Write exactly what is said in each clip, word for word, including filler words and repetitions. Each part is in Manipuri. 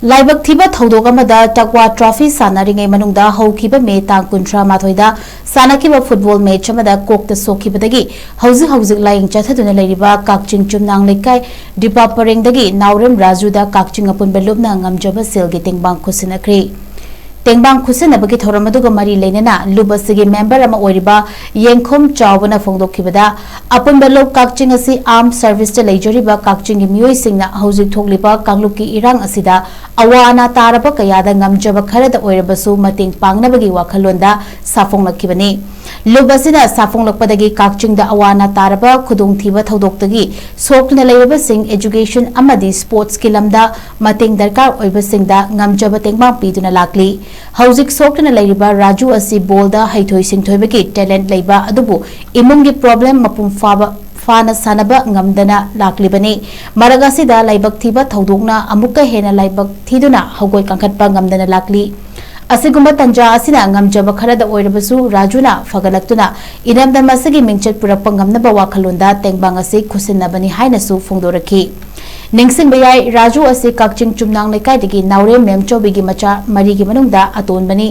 ꯂꯥꯏꯕꯛ ꯊꯤꯕ ꯊꯧꯗꯣꯛ ꯑꯃꯗ ꯇꯛꯋꯥ ꯇ꯭ꯔꯣꯐꯤ ꯁꯥꯟꯅꯔꯤꯉꯩ ꯃꯅꯨꯡꯗ ꯍꯧꯈꯤꯕ ꯃꯦ ꯇꯥꯡ ꯀꯨꯟꯊ꯭ꯔꯥ ꯃꯥꯊꯣꯏꯗ ꯁꯥꯟꯅꯈꯤꯕ ꯐꯨꯠꯕꯣꯜ ꯃꯦꯆ ꯑꯃꯗ ꯀꯣꯛꯇ ꯁꯣꯛꯈꯤꯕꯗꯒꯤ ꯍꯧꯖꯤꯛ ꯍꯧꯖꯤꯛ ꯂꯥꯌꯦꯡ ꯆꯠꯊꯗꯨꯅ ꯂꯩꯔꯤꯕ ꯀꯛꯆꯤꯡ ꯆꯨꯝꯅꯥꯡ ꯂꯩꯀꯥꯏ ꯗꯤꯄꯥ ꯄꯔꯦꯡꯗꯒꯤ ꯅꯥꯎꯔꯦꯝ ꯔꯥꯖꯨꯗ ꯀꯛꯆꯤꯡ ꯑꯄꯨꯟꯕ ꯂꯨꯞꯅ ꯉꯝꯖꯕ ꯁꯦꯜꯒꯤ ꯇꯦꯡꯕꯥꯡ ꯈꯨꯠꯁꯤꯟꯅꯈ꯭ꯔꯦ꯫ ꯇꯦꯡꯕꯥꯡ ꯈꯨꯠꯁꯤꯟꯅꯕꯒꯤ ꯊꯧꯔꯝ ꯑꯗꯨꯒ ꯃꯔꯤ ꯂꯩꯅꯅ ꯂꯨꯞ ꯑꯁꯤꯒꯤ ꯃꯦꯝꯕꯔ ꯑꯃ ꯑꯣꯏꯔꯤꯕ ꯌꯦꯡꯈꯣꯝ ꯆꯥꯎꯕꯅ ꯐꯣꯡꯗꯣꯛꯈꯤꯕꯗ, ꯑꯄꯨꯟꯕ ꯂꯨꯞ ꯀꯛꯆꯤꯡ ꯑꯁꯤ ꯑꯥꯔꯝ ꯁꯔꯚꯤꯁꯇ ꯂꯩꯖꯔꯤꯕ ꯀꯛꯆꯤꯡꯒꯤ ꯃꯤꯑꯣꯏꯁꯤꯡꯅ ꯍꯧꯖꯤꯛ ꯊꯣꯛꯂꯤꯕ ꯀꯥꯡꯂꯨꯞꯀꯤ ꯏꯔꯥꯡ ꯑꯁꯤꯗ ꯑꯋꯥ ꯑꯅꯥ ꯇꯥꯔꯕ ꯀꯌꯥꯗ ꯉꯝꯖꯕ ꯈꯔꯗ ꯑꯣꯏꯔꯕꯁꯨ ꯃꯇꯦꯡ ꯄꯥꯡꯅꯕꯒꯤ ꯋꯥꯈꯜꯂꯣꯟꯗ ꯁꯥꯐꯣꯡꯂꯛꯈꯤꯕꯅꯤ꯫ ꯂꯨꯞ ꯑꯁꯤꯅ ꯁꯥꯐꯣꯡꯂꯛꯄꯗꯒꯤ ꯀꯛꯆꯤꯡꯗ ꯑꯋꯥ ꯑꯅꯥ ꯇꯥꯔꯕ ꯈꯨꯗꯣꯡꯊꯤꯕ ꯊꯧꯗꯣꯛꯇꯒꯤ ꯁꯣꯛꯇꯨꯅ ꯂꯩꯔꯕꯁꯤꯡ education ꯑꯃꯗꯤ sportsꯀꯤ ꯂꯝꯗ ꯃꯇꯦꯡ ꯗꯔꯀꯥꯔ ꯑꯣꯏꯕꯁꯤꯡꯗ ꯉꯝꯖꯕ ꯇꯦꯡꯕꯥꯡ ꯄꯤꯗꯨꯅ ꯂꯥꯛꯂꯤ꯫ ꯍꯧꯖꯤꯛ ꯁꯣꯛꯇꯨꯅ ꯂꯩꯔꯤꯕ ꯔꯥꯖꯨ ꯑꯁꯤ ꯕꯣꯜꯗ ꯍꯩꯊꯣꯏ ꯁꯤꯡꯊꯣꯏꯕꯒꯤ talent ꯂꯩꯕ ꯑꯗꯨꯕꯨ ꯏꯃꯨꯡꯒꯤ problem ꯃꯄꯨꯡ ꯐꯥꯕ, ꯐꯥꯅ ꯁꯥꯟꯅꯕ ꯉꯝꯗꯅ ꯂꯥꯛꯂꯤꯕꯅꯤ꯫ ꯃꯔꯛ ꯑꯁꯤꯗ ꯂꯥꯏꯕꯛ ꯊꯤꯕ ꯊꯧꯗꯣꯛꯅ ꯑꯃꯨꯛꯀ ꯍꯦꯟꯅ ꯂꯥꯏꯕꯛ ꯊꯤꯗꯨꯅ ꯍꯧꯒꯣꯏ ꯀꯥꯡꯈꯠꯄ ꯉꯝꯗꯅ ꯂꯥꯛꯂꯤ꯫ ꯑꯁꯤꯒꯨꯝꯕ ꯇꯟꯖꯥ ꯑꯁꯤꯅ ꯉꯝꯖꯕ ꯈꯔꯗ ꯑꯣꯏꯔꯕꯁꯨ ꯔꯥꯖꯨꯅ ꯐꯒꯠꯂꯛꯇꯨꯅ ꯏꯔꯝꯗꯝ ꯑꯁꯤꯒꯤ ꯃꯤꯡꯆꯠ ꯄꯨꯔꯛꯄ ꯉꯝꯅꯕ ꯋꯥꯈꯜꯂꯣꯟꯗ ꯇꯦꯡꯕꯥꯡ ꯑꯁꯤ ꯈꯨꯠꯁꯤꯟꯅꯕꯅꯤ ꯍꯥꯏꯅꯁꯨ ꯐꯣꯡꯗꯣꯔꯛꯈꯤ꯫ ꯅꯤꯡꯁꯤꯡꯕ ꯌꯥꯏ, ꯔꯥꯖꯨ ꯑꯁꯤ ꯀꯛꯆꯤꯡ ꯆꯨꯝꯅꯥꯡ ꯂꯩꯀꯥꯏꯗꯒꯤ ꯅꯥꯎꯔꯦꯝ ꯃꯦꯝꯆꯧꯕꯤꯒꯤ ꯃꯆꯥ ꯃꯔꯤꯒꯤ ꯃꯅꯨꯡꯗ ꯑꯇꯣꯟꯕꯅꯤ꯫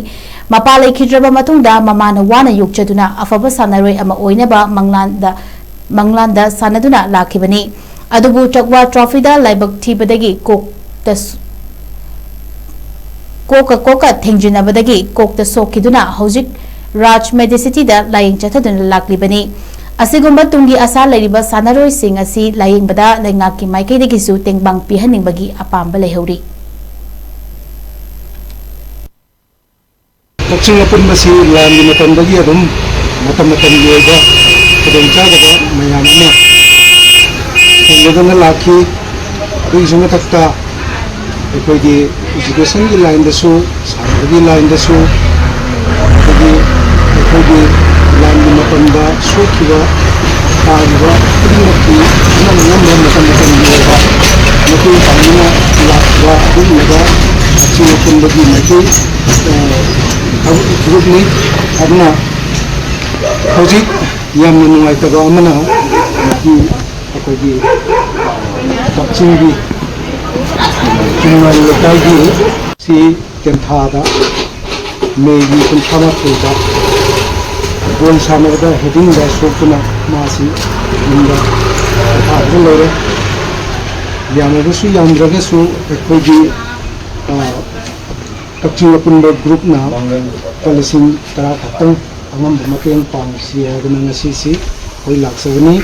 ꯃꯄꯥ ꯂꯩꯈꯤꯗ꯭ꯔꯕ ꯃꯇꯨꯡꯗ ꯃꯃꯥꯅ ꯋꯥꯅ ꯌꯣꯛꯆꯗꯨꯅ ꯑꯐꯕ ꯁꯥꯟꯅꯔꯣꯏ ꯑꯃ ꯑꯣꯏꯅꯕ ꯃꯪꯂꯥꯟꯗ, ꯃꯪꯂꯥꯟꯗ ꯁꯥꯟꯅꯗꯨꯅ ꯂꯥꯛꯈꯤꯕꯅꯤ꯫ ꯑꯗꯨꯕꯨ ꯆꯛꯋꯥ ꯇ꯭ꯔꯣꯐꯤꯗ ꯂꯥꯏꯕꯛ ꯊꯤꯕꯗꯒꯤ ꯀꯣꯛꯇ ꯁ-, ꯀꯣꯛꯀ ꯀꯣꯛꯀ ꯊꯦꯡꯖꯤꯟꯅꯕꯗꯒꯤ ꯀꯣꯛꯇ ꯁꯣꯛꯈꯤꯗꯨꯅ ꯍꯧꯖꯤꯛ ꯔꯥꯖ ꯃꯦꯗꯤꯁꯤꯇꯤꯗ ꯂꯥꯌꯦꯡ ꯆꯠꯊꯗꯨꯅ ꯂꯥꯛꯂꯤꯕꯅꯤ꯫ ꯑꯁꯤꯒꯨꯝꯕ ꯇꯨꯡꯒꯤ ꯑꯁꯥ ꯂꯩꯔꯤꯕ ꯁꯥꯟꯅꯔꯣꯏꯁꯤꯡ ꯑꯁꯤ ꯂꯥꯌꯦꯡꯕꯗ ꯂꯩꯉꯥꯛꯀꯤ ꯃꯥꯏꯀꯩꯗꯒꯤꯁꯨ ꯇꯦꯡꯕꯥꯡ ꯄꯤꯍꯟꯅꯤꯡꯕꯒꯤ ꯑꯄꯥꯝꯕ ꯂꯩꯍꯧꯔꯤ꯫ ꯀꯛꯆꯤꯡ ꯑꯄꯨꯟꯕꯁꯤ ꯂꯥꯟꯒꯤ ꯃꯇꯝꯗꯒꯤ ꯑꯗꯨꯝ ꯃꯇꯝ ꯃꯇꯝꯒꯤ ꯑꯣꯏꯕ ꯈꯨꯗꯣꯡꯆꯥꯗꯕ ꯃꯌꯥꯝ ꯑꯃ ꯊꯦꯡꯅꯗꯨꯅ ꯂꯥꯛꯈꯤ꯫ ꯑꯗꯨꯒꯤꯁꯨ ꯃꯊꯛꯇ ꯑꯩꯈꯣꯏꯒꯤ educationꯒꯤ lineꯗꯁꯨ, ꯁꯥꯟꯅꯕꯒꯤ lineꯗꯁꯨ, ꯑꯗꯒꯤ ꯑꯩꯈꯣꯏꯒꯤ ꯂꯥꯟꯒꯤ ꯃꯇꯝꯗ ꯁꯣꯛꯈꯤꯕ, ꯇꯥꯈꯤꯕ ꯈꯨꯗꯤꯡꯃꯛꯀꯤ ꯑꯉꯝ ꯑꯉꯝꯕ ꯃꯇꯝ ꯃꯇꯝꯒꯤ ꯑꯣꯏꯕ ꯃꯇꯦꯡ ꯄꯥꯡꯗꯨꯅ ꯂꯥꯛꯄ ꯑꯗꯨꯒꯨꯝꯂꯕ ꯀꯛꯆꯤꯡ ꯑꯄꯨꯟꯕꯒꯤ ꯃꯥꯏꯀꯩ, ꯑ, ꯊꯕꯛ ꯐꯨꯔꯨꯞꯅꯤ꯫ ꯑꯗꯨꯅ ꯍꯧꯖꯤꯛ ꯌꯥꯝꯅ ꯅꯨꯡꯉꯥꯏꯇꯕ ꯑꯃꯅ, ꯉꯁꯤ ꯑꯩꯈꯣꯏꯒꯤ ꯀꯛꯆꯤꯡꯒꯤ ꯆꯤꯡꯃꯥꯏ ꯂꯩꯀꯥꯏꯒꯤ ꯁꯤ ꯇꯦꯟꯊꯥꯗ ꯃꯦꯒꯤ ꯀꯨꯟꯊ꯭ꯔꯥ ꯃꯥꯊꯣꯏꯗ ꯕꯣꯜ ꯁꯥꯟꯅꯕꯗ ꯍꯦꯗꯤꯡꯗ ꯁꯣꯛꯇꯨꯅ ꯃꯥꯁꯤ ꯌꯨꯝꯗ ꯄꯣꯊꯥꯗꯨꯅ ꯂꯩꯔꯦ꯫ ꯌꯥꯝꯃꯒꯁꯨ ꯌꯥꯝꯗ꯭ꯔꯒꯁꯨ ꯑꯩꯈꯣꯏꯒꯤ, ꯑ, ꯀꯛꯆꯤꯡ ꯑꯄꯨꯟꯕ ꯒ꯭ꯔꯨꯞꯅ ꯂꯨꯄꯥ ꯂꯤꯁꯤꯡ ꯇꯔꯥ ꯈꯛꯇꯪ ꯑꯉꯝꯕ ꯃꯇꯦꯡ ꯄꯥꯡꯁꯤ ꯍꯥꯏꯗꯅ ꯉꯁꯤꯁꯤ ꯑꯩꯈꯣꯏ ꯂꯥꯛꯆꯕꯅꯤ꯫